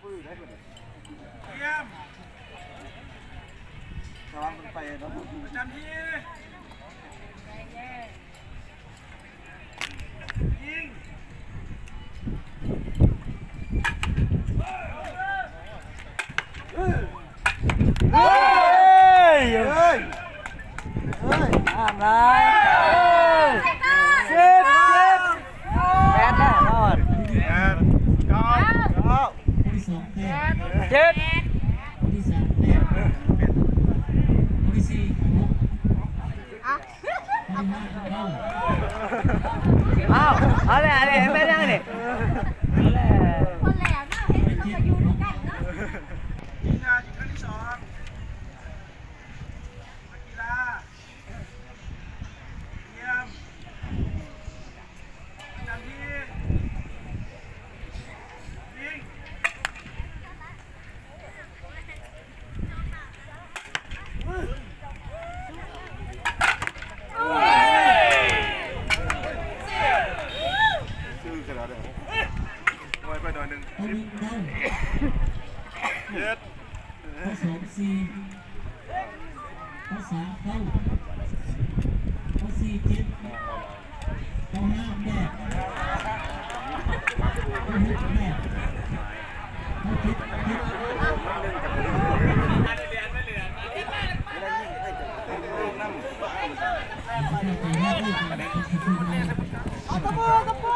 ຕຽມ ລະວັງມັນໄປເນາະ ປະຈຳທີ່ ຍິງ ເຮີ້ຍ ເຮີ້ຍ ເຮີ້ຍ ຫ້າມນະ ສິບ ສິບ ແປດແລ້ວ ຮອດ ແປດ ເກົ້າ ເກົ້າ ເຈັດ ເອົາ ເອົາແຫຼະ ເອົາແຫຼະ ເປັນຫຍັງນີ້ ເອົາແຫຼະ ຄົນແລ້ວເນາະ ເຮັດມັນກໍຢູ່ນຳກັນເນາະ ທີມງານຢູ່ຄັ້ງທີສອງ ນັກກິລາ ຕຽມ ປະຈຳທີ່ ຍິງ ຊື່ຂະໜາດນັ້ນ ໄວໄປໜ້ອຍໜຶ່ງ ເຈັດ ສອງ ສີ່ ເອົາສາມເກົ້າ ເອົາສີ່ເຈັດ ເອົາຫ້າແປດ ເອົາຫົກແປດ ເອົາເຈັດເຈັດ ເອົາຕະປູ ຕະປູ.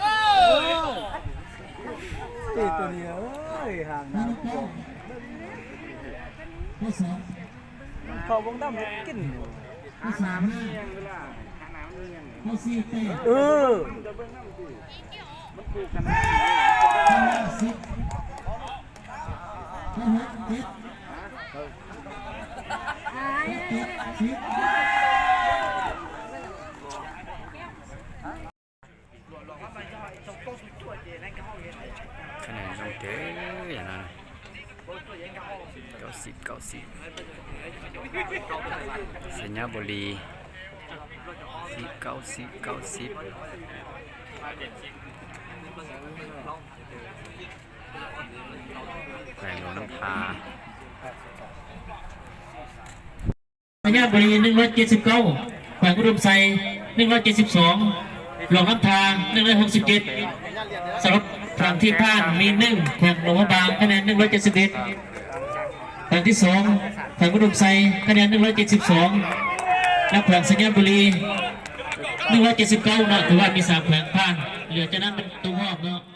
ເອີ ເອີ ເອີ ໂຕນີ້ ເອີຍ ຫ່າງໜ້າບໍ່ ເຂົ້າວົງດຳກິນ ຫາໜ້າມັນມີຫຍັງເວລາ ຫາໜ້າມັນມີຫຍັງ ເອີ ມັນຖືກກັນ ຄະແນນຕ້ອງເຕີມຢ່າງນັ້ນ ເກົ້າສິບ ເກົ້າສິບ ໄຊຍະບູລີ ສິບ ເກົ້າສິບ ເກົ້າສິບ ແຂວງຫຼວງນ້ຳທາ ໄຊຍະບູລີ ໜຶ່ງຮ້ອຍເຈັດສິບເກົ້າ, ແຂວງອຸດົມໄຊ ໜຶ່ງຮ້ອຍເຈັດສິບສອງ, ຫຼວງນ້ຳທາ ໜຶ່ງຮ້ອຍຫົກສິບເຈັດ. ສຳລັບຄັ້ງທີ່ຜ່ານມີໜຶ່ງ ແຂວງຫຼວງພະບາງ ຄະແນນ ໜຶ່ງຮ້ອຍເຈັດສິບເອັດ, ຄັ້ງທີ່ສອງ ແຂວງອຸດົມໄຊ ຄະແນນ ໜຶ່ງຮ້ອຍເຈັດສິບສອງ ແລະ ແຂວງໄຊຍະບູລີ ໜຶ່ງຮ້ອຍເຈັດສິບເກົ້າ ເນາະ. ຖືວ່າມີສາມແຂວງຜ່ານ ເຫຼືອຈາກນັ້ນເປັນຕົກຮອບເນາະ.